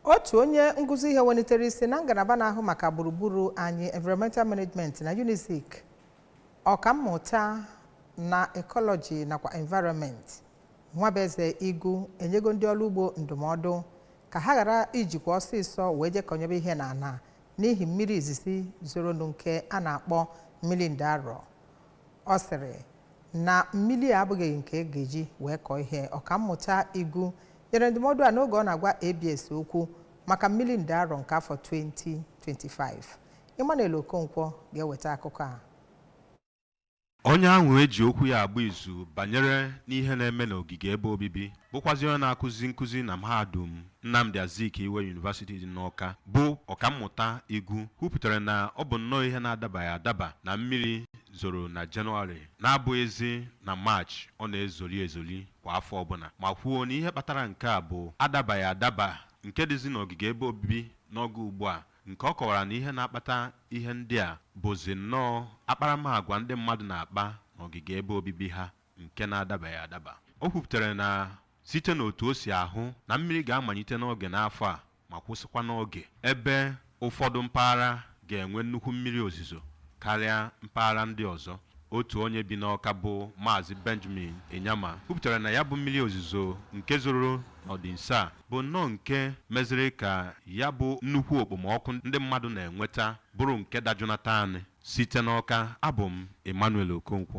Otu onye nkụzi ihe welitere isi na ngalaba na-ahụ maka gburugburu anyị, Environmental Management, na UNIZIK, ọkammụta na Ecology nakwa Environment, Nwabueze Igu, enyego ndị ọrụ ugbo ndụmọdụ ka ha ghara ijikwa ọsịsọ wee jekọnyebe ihe n'ala n'ihi mmiri izizi zoronụ nke a na-akpọ mmiri ndarọ. Ọ sịrị na mmiri a abụghị nke ga-eji wee kọọ ihe. Ọkammụta Igu nyere ndụmọdụ a n'oge ọ na-agwa ABS okwu maka mmiri ndarọ nke afọ 2025. Emmanuel Okonkwo ga-eweta akụkọ a. Onye ahụ eji okwu ya agba izu banyere n'ihe na-eme n'ogige ebe obibi, bụkwazi onye na-akụzi nkụzi na Mahadum Nnamdi Azikiwe University dị n'Awka, bụ Ọkammụta Igu, kwupụtara na ọ bụ nnọọ ihe na-adabaghị adaba na mmiri zoro na Jenụwarị na-abụghịzi na Maachị ọ na-ezoli ezoli kwa afọ ọbụla, ma kwuo na ihe kpatara nke a bụ adabaghị adaba nke dịzi n'ogige ebe obibi n'oge ugbu a, nke ọ kọwara na ihe na-akpata ihe ndị a bụzi nnọọ akparamagwa ndị mmadụ na-akpa n'ogige ebe obibi ha nke na-adabaghị adaba. O kwupụtara na site n'otu o si ahụ na mmiri ga-amalite n'oge n'afọ a ma kwụsịkwa n'oge, ebe ụfọdụ mpaghara ga-enwe nnukwu mmiri ozuzo karịa mpaghara ndị ọzọ. Otu onye bi n'Awka bụ Maazị Benjamin Inyama kwupụtara na ya bụ mmiri ozuzo nke zoro n'ọdịnso a bụ nnọọ nke meziri ka ya bụ nnukwu okpomọkụ ndị mmadụ na-enweta bụrụ nke dajụnata. Anyị site n'Awka, abụ m Emmanuel Okonkwo.